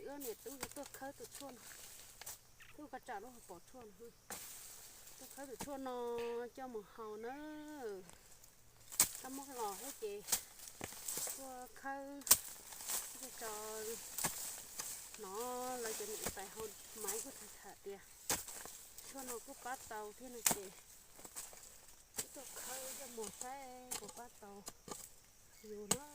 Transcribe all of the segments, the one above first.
Wb niam tub tuaj khawb tus tshuaj no, tuaj koj tsam lub hauv paus tshuaj no, tuaj khawb tus tshuaj no coj mus haus na. Koj muab los thiab ces tuaj khawb, tuaj tso hnov lawv cov niam tais hauv Maiv kuj tham tham tias tshuaj no kuj pab tau thiab no ces wb tuaj khawb coj mus saib puas pab tau yus na.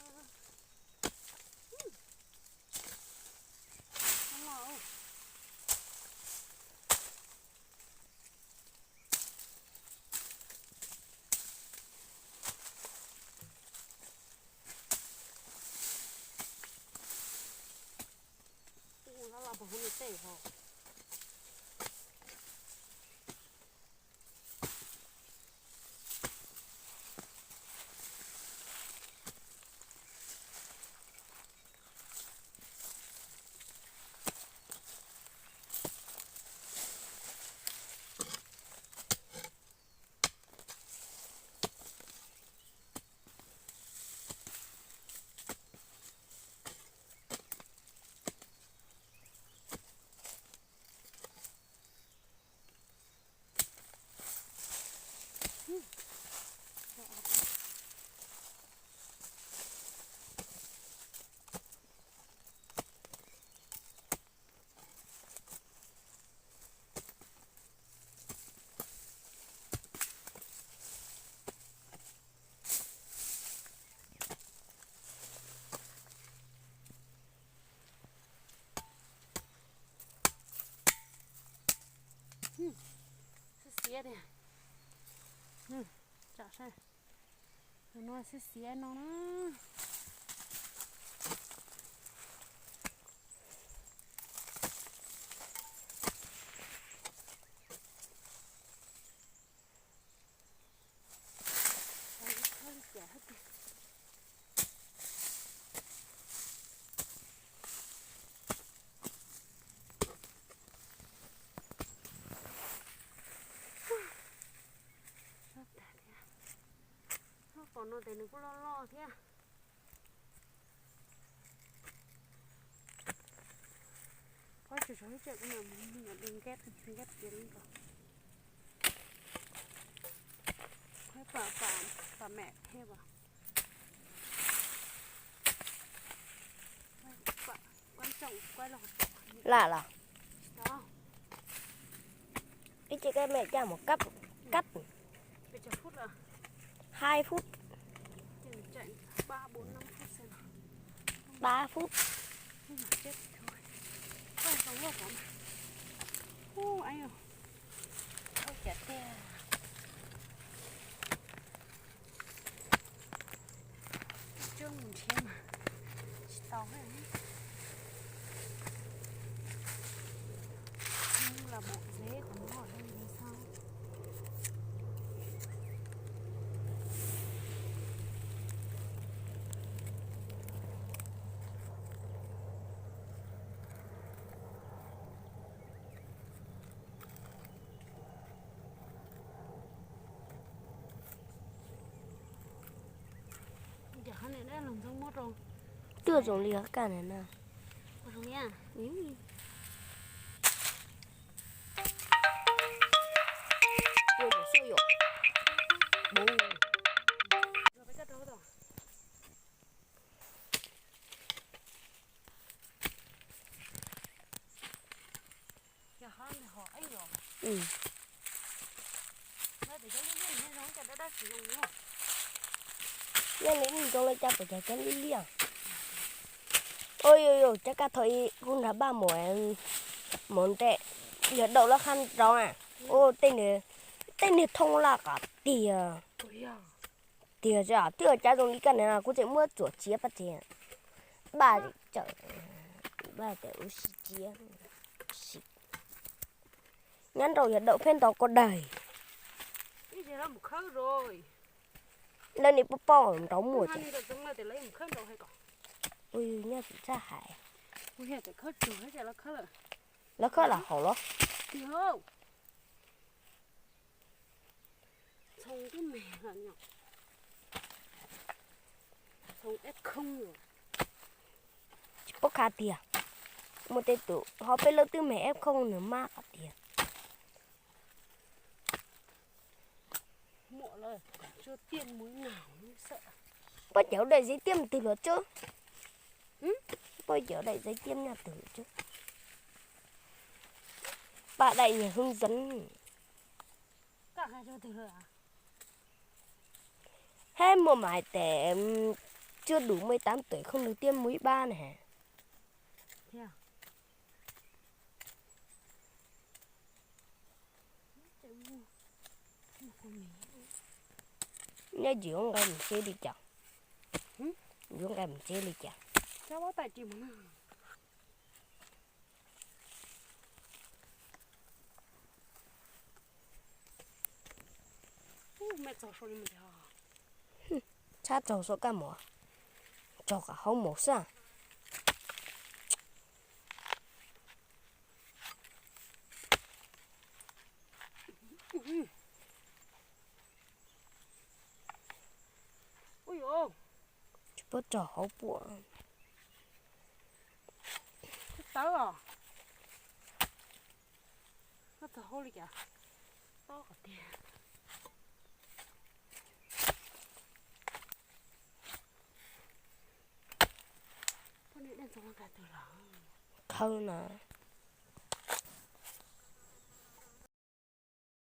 Xiab xiab tiag. Tsam saib, tus no xiab xiab no na. Lub pom no ces nws kuj loj loj thiab. Phob tsis tshua ib tseem kuv mam mus nkeb nkeb kiag li ko. Pab pam pam pam mem thiab as. Lam los. Ib ce kab me caj mus kab, kab. Hai phút. Ba phút. Ub, cas tiag. Coj mus nrhiav mas tsis tau. Los bom zeb qhov no, twb zoo li kaj na. Yog li zoo li cas pom cov liab liab. Ua yus yus cov kaj thaum ub kuv nrog Paj Muam, Muam Nte, yog daus lawv qhab nrov na. Ua tej niag thoob laj qab tiag. Tiag, twb yog cov zoo li kaj na kuv tseem muab txuam tsiav pab tsev. Paj, Paj tias ua si tsiav. Nyob nraud yog daus pheej ntaus ko daig. Lawv nim pub paub nraud muaj. Nyob tim Txaj Hais. Lawv khawb los haus los. Tsis paub qhov tiag. Muaj tej tus ho peb lawv twb me F không nws maj qhov tiag. Poj cawv daim giấy tiêm twg los tso. Poj cawv daim giấy tiêm nyaj twg tso. Paj daim niag hướng dẫn. Hab muaj mas hais tias chưa đủ mười tám tuổi không được tiêm mũi ba ne. Nyob ntsis yuav nqe mus tsev li cas? Yuav nqe mus tsev li cas? Tshab tsaug sab kaj mus, tsaug kom haub mus xwb. Tsis paub tsaug hauv puas. Tawv os. Koj txog hauv li cas? Tob qhov tiag. Khawb na.